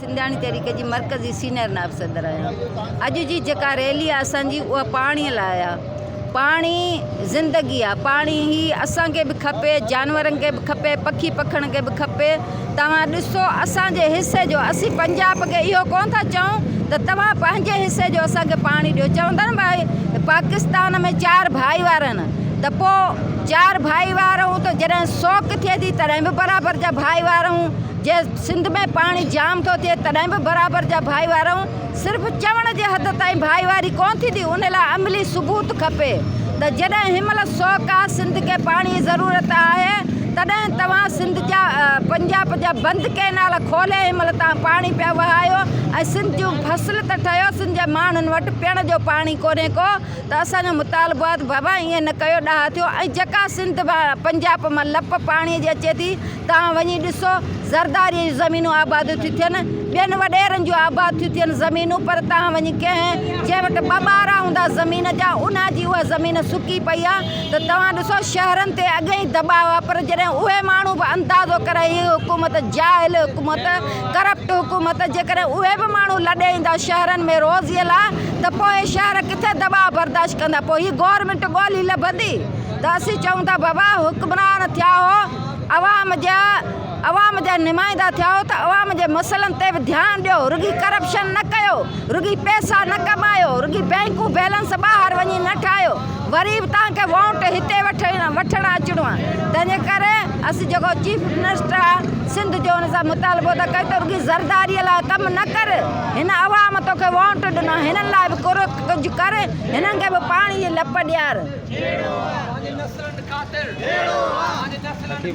سنڌياڻي تحريڪ جي مرڪزي سينئر نائب صدر آهيان. اڄ جي جيڪا ريلي آهي اسان جي اها پاڻي لاء آهي. پاڻي زندگي آهي. پاڻي هي اسان کي به کپي، جانورن کي به کپي، پکي پکڻ کي به کپي. توهان ڏسو اسان جي حصي جو اسين پنجاب کي اهو ڪونه ٿا چئون ته توهان پنهنجي حصي جو اسان کي پاڻي ڏيو. چوندا نه ڀائي پاڪستان ۾ چار ڀائيوار آهن ته پوء چار ڀائيوار آهيون ته جڏهن سوڪ ٿئي ٿي تڏهن به برابر جا ڀائيوار آهيون. جي سنڌ ۾ پاڻي جام ٿو ٿئي تڏهن به برابر جا ڀائيوار آهيون، صرف چوڻ جي حد تائين ڀائيواري ڪونه ٿيندي، ان لاء عملي ثبوت کپي ته جڏهن هن مهل سوڪ آ، سنڌ کي پاڻي جي ضرورت آهي، تڏهن توهان سنڌ جا پنجاب جا بند ڪئنال کولي هن مهل توهان پاڻي پيا وهايو ۽ سنڌ جون فصل ته ٺهيو سنڌ جي ماڻهن وٽ پيئڻ جو پاڻي ڪونهي ڪو ته اسان جو مطالبو آهي ته بابا ائين نه ڪيو ڏاها ٿيو ۽ جيڪا سنڌ پنجاب مان لپ پاڻي جي اچي ٿي توهان وڃي ڏسو زرداريء جون زمينون آباد ٿيون ٿين، ٻين وڏيرن جون آباد ٿيون ٿين زمينون پر توهان وڃي ڪنهن جنهن وٽ ٻه ٻارا هوندا زمين جا ان جي اها زمين سڪي پئي آ ته توهان ڏسو شهرن تي اڳي ئي دٻاء آ پر جڏهن اهي ماڻهو به اندازو ڪري هي حڪومت جاهل حڪومت ڪرپٽ حڪومت جيڪڏهن اهي به ماڻهو لڏي ايندا شهرن ۾ روزيء لاء ته پوء اهي شهر ڪٿي دٻاء برداشت ڪندا پوء هي گورنمينٽ ڳولي لڀندي ته اسين چئون ٿا بابا حڪمران ٿيا هو عوام جا عوام جا نمائندا ٿيا آهيو ته عوام جي مسئلن تي به ڌيان ڏيو رڳي ڪرپشن نه ڪيو رڳي پئسا نه ڪمايو رڳي بئنڪون بيلنس ٻاهر وڃي نه ٺاهيو وري به توهان کي ووٽ هتي وٺڻ اچڻو آهي تنهن جي ڪري اسين جيڪو چيف منسٽر آهي سنڌ جو ان سان مطالبو ٿا ڪيون ته رڳي زرداري لاء ڪم نه ڪر هن عوام توکي ووٽ ڏنو هنن لاء به ڪجهه ڪر هنن کي به پاڻي جي لپ ڏيار.